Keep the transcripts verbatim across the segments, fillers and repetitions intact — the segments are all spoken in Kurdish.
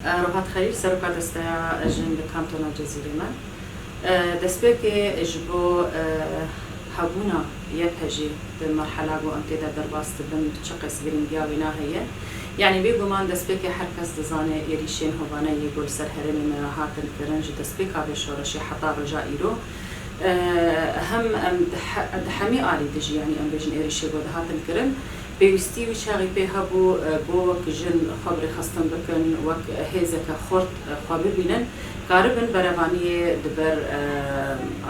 Rehat Xelîl, Seroka Desteya Jin li Kantona Cezîrê me. Destpêkê ji bo hebûna Y P J di merhela ku em tê de derbas dibin, çi qas girîngiya wêna heye. Yanî bêguman destpêkê her kes dizane êrîşên hovane yê ku li ser herêmê me re hatin kirin, ji destpêka vê şoreşê heta roja îro, e, hem em di he-, di hemî alî de jî, yanî em bêjin êrîşê ku dihatin kirin, pêwîstî wî çaxî pê hebû, e, bo wek jin xwe bi rêxistin bikin, wek hêzeke xurt, e, xwe bibînin, karibin berevaniyê di ber, e,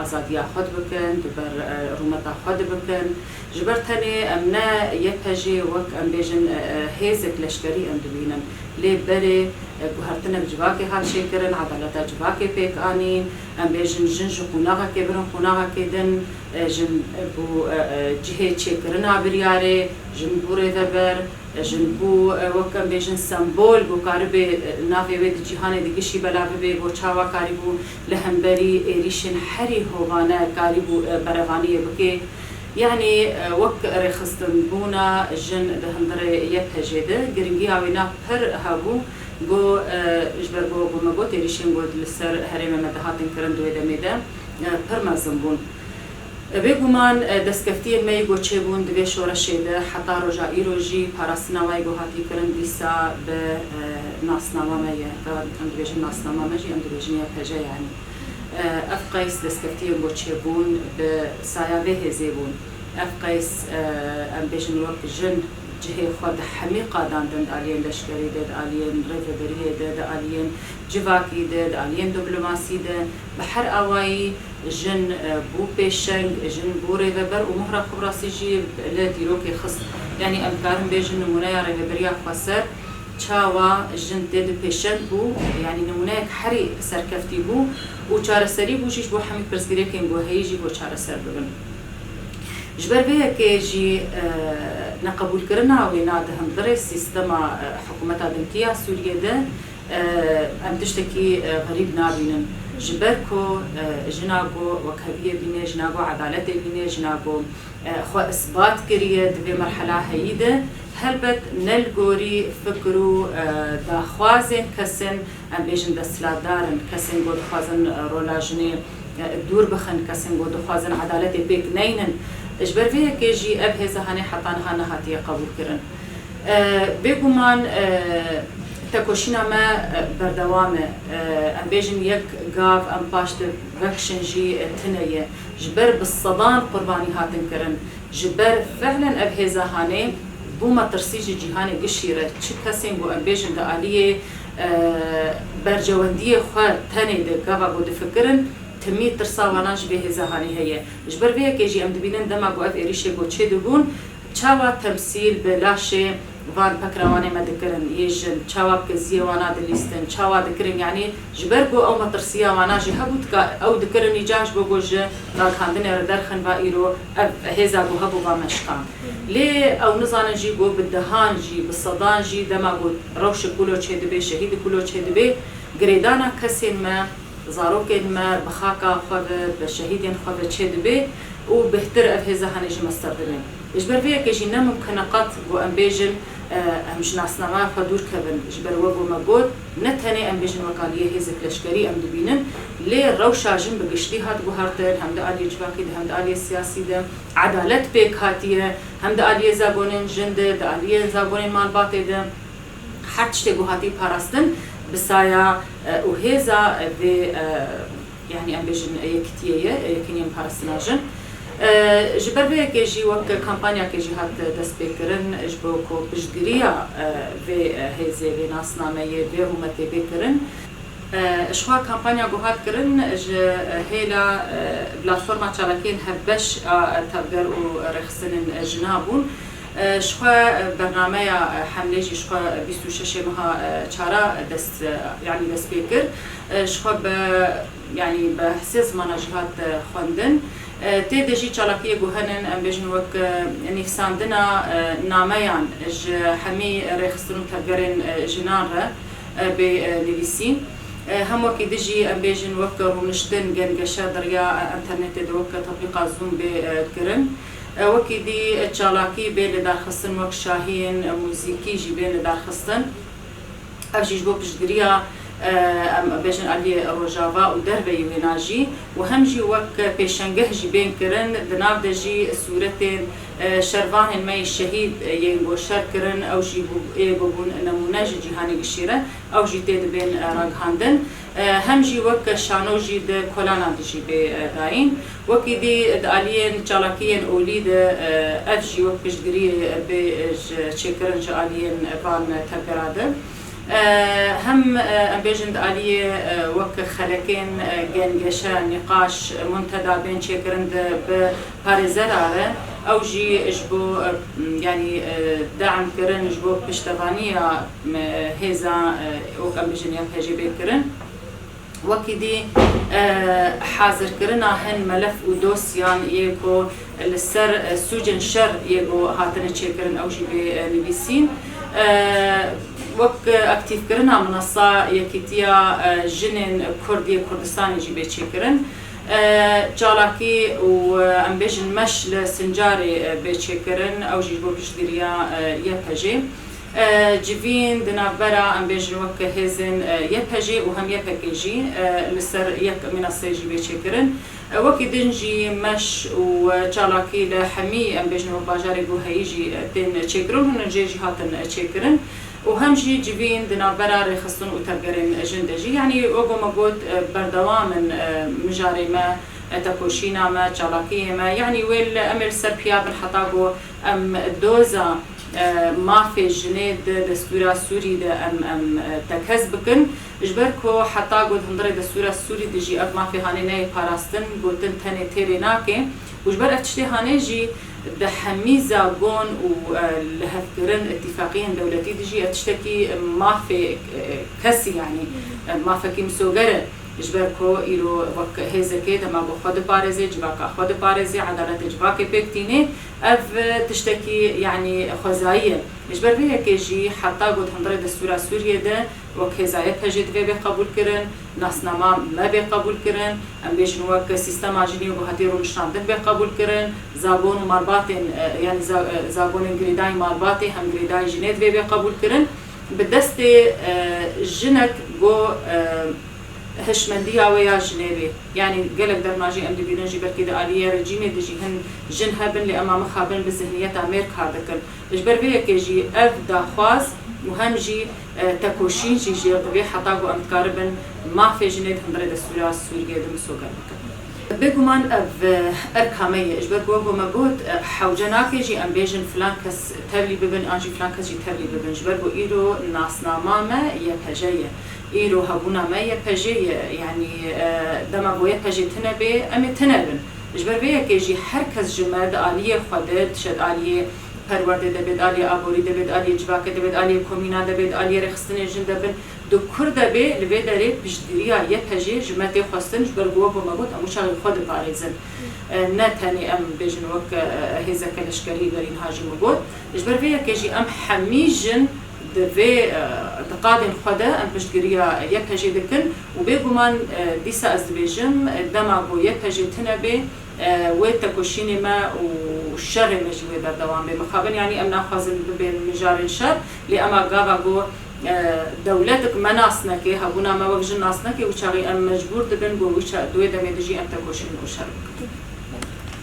azadiya xwe dibikin, di ber, e, rûmeta xwe dibikin. Ji ber tenê em ne Y P J wek em bêjin, e, e, hêzek leşkerî em dibînin. Lê berê, e, guhertinek civakê hat çêkirin, edaleta civakê pêk anîn, em bêjin jin ji qonaxekê birin qonaxekê din, e, jin, e, bû, e, e, cihê çêkirina biryarê, jin bû rêveber, e, jin bû, e, wek em bêjin sembol, ku karibê, e, navê wê di cîhanê di gişî belav bibê, bo çawa karîbû li hemberî êrîşên herî hovane karîbû, e, berevaniyê bike. Yanî, e, wek rêxistinbûna jin di hundirê Y P J de girîngiya wêna pir hebû, ku, e, ji ber ku, ku me got, êrîşên ku li ser herêmê me dihatin kirin di wê demê de, e, pir mezin bûn. E, bêguman, e, destkeftiyên me yê ku çêbûn di vê şoreşê de heta roja îro jî parastina wê ku hatî kirin dîsa bi, e, nasnama me ye. Em dibêjin nasnama me jî, em dibêjin Y P J yanî. E, ev qeys destkeftiyên ku çêbûn bi saya vê hêzê bûn. Ev qeys, e, em bêjin wek jin cihê xwe di hemî qadan din, di aliyên leşkerî de, di aliyên rêveberiyê de, di aliyên civakî de, di aliyên diplomasî de, bi her awayî jin, e, bû pêşeng, jin bû rêveber û mohra xwe bi rastî jî li dîrokê xist. Yanî em karin bêjin nimûneya rêveberiya xweser, çawa jin tê dipêşend bû, yanî nimûneyek herî serkeftî bû û çareserî bû jî ji bo hemî pirsgirêkên ku heyî jî bo çareser bibin. Ji ber vê yekê jî, e, neqebûlkirina wêna di hundirê sîstema, e, hikûmeta dinkiya Sûriyê de, e, em tiştekî, e, xerîb nabînin. Ji ber ku, e, jina ku wekheviyê bîne, jina ku edaletê bîne, jina ku e, xwe isbat kiriye di vê merhela heyî de, helbet ne li gorî fikir û, e, daxwazên kesên, em bêjin, desthilatdar in, kesên ku dixwazin, e, rola jinê, e, dûr bixin, kesên ku dixwazin edaletê pêk neynin. Ji ber vê yekê jî ev hêza hanê heta niha nehatiye qebûlkirin. E, bêguman, e, tekoşîna me, e, berdewam e. E, em bêjin yek gav em paş de vekişin jî, e, tune ye. Ji ber bi sedan qurbanî hatin kirin. Ji ber fiilen ev hêza hanê bû metirsî ji cîhanê gişî re. Çi kesên ku em bêjin di aliyê, e, berjewendiyê xwe tenê de gava ku difikirin, timî tirsa wana ji vê hêza hanê heye. Ji ber vê yekê jî em dibînin dema ku ev êrîşê ku çêdibûn, çawa temsîl bi laşê van pekira wanê me dikirin, yê jin, çawa bi keziyê wana dilîstin, çawa dikirin, yanî ji ber ku ew metirsiya wana jî hebû, tika ew dikirin îcar ji bo ku ji ragihandinê re derxin, va îro ev hêza ku hebû va me şikand. Lê ew nizanin jî ku bi dehan jî, bi sedan jî dema ku rewşê kulo çêdibe, şehîdî kulo çêdibe, girêdana kesên me, zarokên me bi xaka xwe ve, bi şehîdên xwe ve çêdibe û bêhtir ev hêza hanê ji me ser dibe. Ji ber vê yekê jî ne mimkun e qet ku em bêjin, e, em ji nasnameya xwe dûr kevin. Ji ber we ku me got, ne tenê em bêjin wek aliyê hêzek leşkerî em dibînin, lê rewşa jin bi giştî hat guhertin, hem di aliyê civakî de, hem di aliyê siyasî de, edalet pêk hatiye, hem di aliyê zagonên jin de, di aliyê zagonên malbatê de. Her tiştê ku hatî parastin bi saya, e, û hêza, e, vê, e, yanî em bêjin, e, yekitiyê ye, e, yekîniyên parastina jin. E, ji ber vê yekê jî wek kampanyakê jî hat, e, destpêkirin ji bo ku piştgiriya, e, vê, e, hêzê, vê nasnameyê, vê rûmetê bê kirin. E, ji xwe kampanya ku hat kirin ji, e, hêla, e, platforma çalakiyên hevbeş a, e, tevger û rêxistinên, e, jina bûn. E, ji xwe, e, bernameya, e, hemlê jî ji xwe bîst û şeşê meha, e, çara dest, e, yanî dest pê kir. E, ji xwe bi, yanî bi sê zimana jî hat, e, xwendin. E, tê de jî çalakiyê ku henin, em bêjin wek, e, nivîsandina, e, nameyan ji hemî rêxistin û tevgerên, e, jinan re, e, bê, e, nivîsîn. E, hem wekî di jî em bêjin wek rûniştin, gengeşe di riya, e, enternetê de wek tetbîqa Zoom bê, e, kirin. E, wekî dî, e, çalakî bê lidarxistin wek şahiyên, e, muzîkî jî bên lidarxistin. Ev jî ji bo piştgiriya, e, em bêjin aliyê Rojava û derveyî wêna jî û hem jî wek pêşengeh jî bên kirin, di nav de jî sûretên, e, şervanên me yê şehîd, e, yên ku şer kirin, ew jî bû-, ê ku bûn nemûne ji cîhanê gişî re, ew jî tê dibên, e, ragihandin. E, hem jî wek şano jî di kolana de jî bê, e, dayîn. Wekî dî di aliyên çalakiyên olî de, e, ev jî wek piştgiriyê bê, e, ji çêkirin ji aliyên van tevgera de. E, hem, e, em bêjin di aliyê, e, wek xelekên, e, gengeşe, nîqaş, munteda bên çêkirin di bi parêzera re, ew jî ji bo, e, yanî, e, de'm kirin, ji bo piştevaniya, e, hêza, e, wek em bêjin Y P J bê kirin. Wekî dî, e, hazirkirina hin melef û dosyan yê ku li ser, e, sûcên şer yê ku hatine çêkirin, ew jî bê, e, nivîsîn. E, wek, e, aktîfkirina minasa Yekîtiya, e, Jinên Kurd yê Kurdistanê jî bê çêkirin. E, çalakî û, e, em bêjin meş li Sincarê, e, bê çêkirin, ew jî ji bo piştgiriya, e, Y P J. E, civîn di navbera, em bêjin, wek hêzên, e, Y P J û hem Y P G jî, e, li ser yek mînaseyê jî bê çêkirin. E, wekî din jî meş û, e, çalakî li hemî, em bêjin, wek bajarê ku heyî jî, e, tên çêkirin, hûn jê jî hatin, e, çêkirin. Û hem jî civîn di navbera rêxistin û tevgerên jin de jî. Yanî wek me got, e, berdewam in, e, mijarê me, e, tekoşîna me, çalakiyê me. Yanî wê li, em ê li ser piya bin heta ku em doza, e, mafê jinê di destûra Sûrî de em, em, e, tekez bikin. Ji ber ku heta ku di hundirê destûra Sûrî de jî ev mafê hanê neyê parastin, gotin tenê têrê nake. Û ji ber ev tiştê hanê jî di hemî zagon û, e, lihevkirin îtîfaqiyên dewletî de jî ev tiştekî mafê, e, kesî, yanî, e, mafekî misoger e. Ji ber ku îro wek hêzekê dema ku xwe diparêzê, civaka xwe diparêzê, edaletê civakê pêk tînê, ev, e, tiştekî, yanî, xwezayî ye. Ji ber vê yekê jî heta ku di hundirê destûra Sûriyê de wek hêza Y P G divê bê qebûlkirin, nasnama me bê qebûlkirin, em bêjin wek sîstema jinê ku hatiye rûniştandin bê qebûlkirin, zagon û malbatên, e, yanî za-, e, zagonên girêdayî malbatê hem girêdayî jinê divê bê qebûlkirin. Bi destê, e, jinek ku, e, hişmendiya wê ya jinê bê. Yanî gelek derman jî em dibînin jî belkî di aliyê rejîmê de jî hin jin hebin, lê ema mixabin bi zihniyeta mêr kar dikin. Ji ber vê yekê jî ev daxwaz û hem jî, e, tekoşîn jî jêr dibê heta ku em dikaribin mafê jinê di hundirê destûra Sûriyê de misoger bikin. Bêguman ev, e, erka me ye. Ji ber ku wek me got, e, hewce nake jî em bêjin filan kes tevlî bibin, an jî filan kes jî tevlî bibin. Ji ber ku îro nasnama me Y P G ye. Îro hebûna me Y P G ye. Yanî, e, dema ku Y P G tune bê, em ê tune bin. Ji ber vê yekê jî her kes ji me di aliyê xwe de, dişe di aliyê perwerdê de bê, di aliyê aborî de bê, di aliyê civakê de bê, di aliyê komîna de bê, di aliyê rêxistinê jin de bin, di kur de bê, li vê derê piştgiriya Y P G ji me tê xwestin, ji ber ku wek me got, em wî çaxê xwe diparêzin. E, ne tenê em bêjin wek, e, hêzeke leşkerî berî niha jî me got. Ji ber vê yekê jî em hemî jin di vê, e, di qadên xwe de em piştgiriya Y P G dikin û bêguman, e, dîsa ez dibêjim, e, dema ku Y P G tune bê, e, wê tekoşînê me û şerê me jî wê berdewam bê. Mixabin, yanî em naxwazin bibên mijarên şer, lê ema gava ku, e, dewletek me nas neke, hebûna me wek jin nas neke, wî çaxê em mecbûr dibin ku wî ça-, di wê demê de jî em tekoşîn û şer bikin.